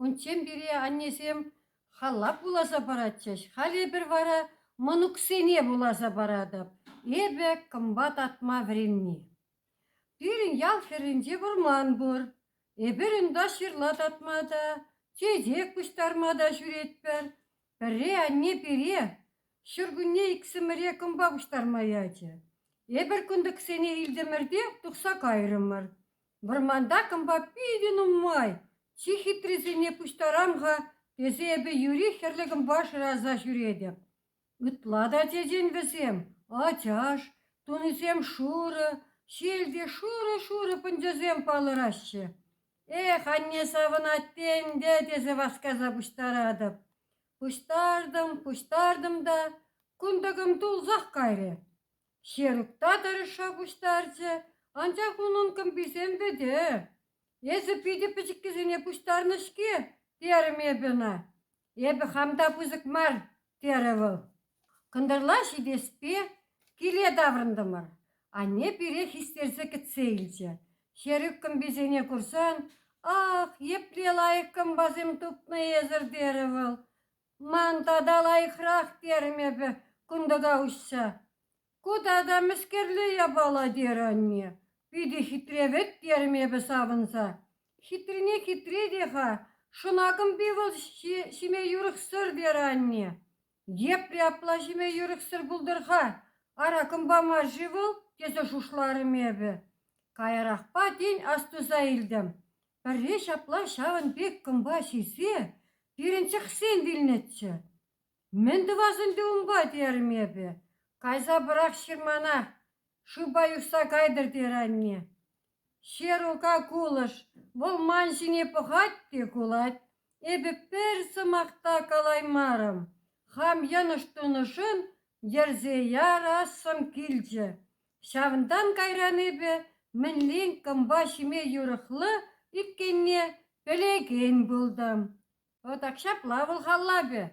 Унччен пире аннесем халап вуласа паратчӗҫ. Халь эпир вара мӑнуксене вуласа паратӑп. Эпӗ кӑмпа татма вӗренни. Пирӗн ял хӗрринче вӑрман пур. Эпир унта ҫырла татма та, чечек пуҫтарма та ҫӳретпӗр. Пӗрре анне пире ҫуркунне иксӗмӗре кӑмпа пуҫтарма ячӗ. Эпир кунтӑксене илтӗмӗр те тухса кайрӑмӑр. Вӑрманта кӑмпа питӗ нумай, чи хитрисене пуҫтарам-ха тесе эпӗ юри хӗрлӗ кӑмпа шыраса ҫӳретӗп. Ытла та чечен вӗсем, ачаш, тунисем шурӑ, ҫилте шурӑ-шурӑ пӑнчӑсем палӑраҫҫӗ. Эх, анне савӑнать те ӗнтӗ тесе васкаса пуҫтаратӑп. Пуҫтартӑм, пуҫтартӑм та кунтӑкӑм тулсах кайрӗ. Ҫерук та тӑрӑшса пуҫтарчӗ, анчах унӑн кӑмписем вӗтӗ. Эсӗ питӗ пӗчӗккисене пуҫтарнӑ-ҫке, терӗм эпӗ ӑна. Эпӗ хам та пысӑк мар, терӗ вӑл. Кӑнтӑрла ҫитеспе киле таврӑнтӑмӑр. Анне пире хистерсе кӗтсе илчӗ. Ҫерӳк кӑмписене курсан, «Ах, епле лайӑх кӑмпасем тупнӑ эсӗр!» терӗ вӑл. «Ман тата лайӑхрах!» терӗм эпӗ кунтӑка уҫса. «Ку тата мӗскерле япала?» терӗ анне. «Питӗ хитре вӗт!» терӗм эпӗ савӑнса. «Хитрине хитре те-ха, шӑна кӑмпи вӑл ҫиме юрӑхсӑр!» терӗ анне. «Епле апла ҫиме юрӑхсӑр пултӑр-ха? Ара, кӑмпа мар-ши вӑл?» тесе шутларӑм эпӗ. Каярахпа тин астуса илтӗм. Пӗрре ҫапла ҫавӑн пек кӑмпа ҫисе пирӗн чӑхсем вилнӗччӗ. Мӗн тӑвас ӗнтӗ унпа, терӗм эпӗ. Кайса пӑрах ҫырмана, шывпа юхса кайтӑр терӗ анне. Ҫерука кулӑш, вӑл ман ҫине пӑхать те кулать. Эпӗ пӗр сӑмах та калаймарӑм. Хам йӑнӑш тунӑшӑн йӗрсе ярассӑм килчӗ. Ҫавӑнтан кайран эпӗ мӗнлен кӑмпа ҫиме юрӑхлӑ иккенне пӗлекен пултӑм. Вӑт ак ҫапла вӑл халлапӗ.